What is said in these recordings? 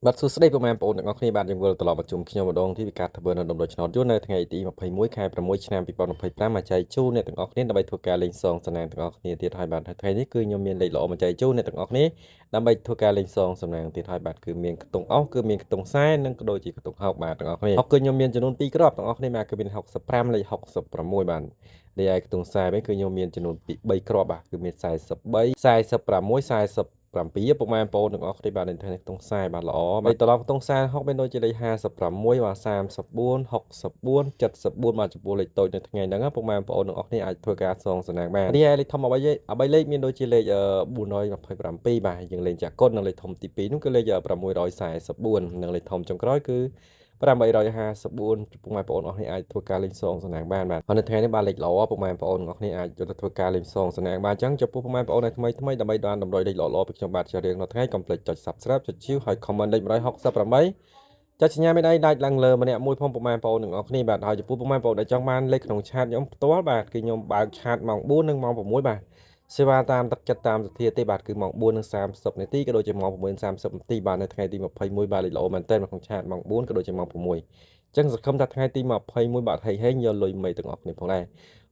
បាទសួស្តីពុកម៉ែបងប្អូនទាំងអស់គ្នាបាទយើងវិលត្រឡប់មកជុំខ្ញុំម្ដងទីពីការធ្វើនៅដំណើរឆ្នោតយន្តនៅថ្ងៃទី21ខែ6ឆ្នាំ2025មកចែកជូនអ្នកទាំងអស់គ្នាដើម្បីធ្វើការលេងសងសំណាងទាំងអស់គ្នាទៀតហើយបាទថ្ងៃនេះគឺខ្ញុំមានលេខល្អមកចែកជូនអ្នកទាំងអស់គ្នាដើម្បីធ្វើការលេងសងសំណាងទៀតហើយបាទគឺមានខ្ទង់អស់គឺមានខ្ទង់ខ្សែនិងក៏ដូចជាខ្ទង់ហោកបាទទាំងអស់គ្នាហុកគឺខ្ញុំមានចំនួន2គ្រាប់ទាំងអស់គ្នាបាទគឺមាន65លេខ66បាទលេខឯខ្ទង់ខ្សែវិញគឺខ្ញុំមានចំនួន3គ្រាប់បាទគឺមាន43 46 40 7ពុកម៉ែបងប្អូនទាំងអស់គ្នាបាទនៅថ្ងៃខ្ទង់ខ្សែបាទល្អបាទត្រឡប់ខ្ទង់ខ្សែហុកមានដូចជាលេខ56បាទ34 64 74បាទចំពោះលេខតូចនៅថ្ងៃហ្នឹងពុកម៉ែបងប្អូនទាំងអស់គ្នាអាចធ្វើការសងសំណាងបាននេះឯលេខធំអ្វីអ្វីលេខមានដូចជាលេខ427បាទយើងលេងចាក់កុននិងលេខធំទី2នោះគឺលេខ644និងលេខធំចុងក្រោយគឺ854ពុកម៉ែបងប្អូនអស់គ្នាអាចធ្វើការលេងសងសំណាងបានបាទហើយនៅថ្ងៃនេះបាទលេខល្អពុកម៉ែបងប្អូនអស់គ្នាអាចយកទៅធ្វើការលេងសងសំណាងបានអញ្ចឹងចំពោះពុកម៉ែបងប្អូនដែលថ្មីថ្មីដើម្បីបានតម្រុយលេខល្អៗពីខ្ញុំបាទជារៀងរាល់ថ្ងៃកុំភ្លេចចុច Subscribe ចុច Share ហើយ Comment លេខ168ចុចសញ្ញាមានអីដាច់ឡើងលើម្នាក់មួយផងពុកម៉ែបងប្អូនទាំងអស់គ្នាបាទហើយចំពោះពុកម៉ែបងប្អូនដែលចង់បានលេខក្នុង chat ខ្ញុំផ្ទាល់បាទគឺខ្ញុំបើក chat ម៉ោង4និងម៉ោង6បាទសេវាតាមទឹកចិត្តតាមសទ្ធាទេបាទគឺម៉ោង4:30នាទីក៏ដូចជាម៉ោង6:30នាទីបាទនៅថ្ងៃទី21បាទលេខល្អមែនទែនក្នុង chat ម៉ោង4ក៏ដូចជាម៉ោង6អញ្ចឹងសង្ឃឹមថាថ្ងៃទី21បាទហេងហេងយកលុយមីទាំងអស់គ្នាផងដែរ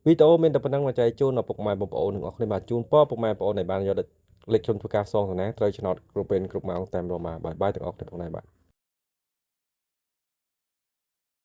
វីដេអូមានតែប៉ុណ្្នឹងមកចែកជូនដល់ពុកម៉ែបងប្អូនទាំងអស់គ្នាបាទជូនពរពុកម៉ែបងប្អូនដែលបានយកលេខខ្ញុំធ្វើការសងសំណាងត្រូវឆ្នោតគ្រប់ពេលគ្រប់ម៉ោងតាមរមក bye bye ទាំងអស់គ្នាផងដែរបាទ។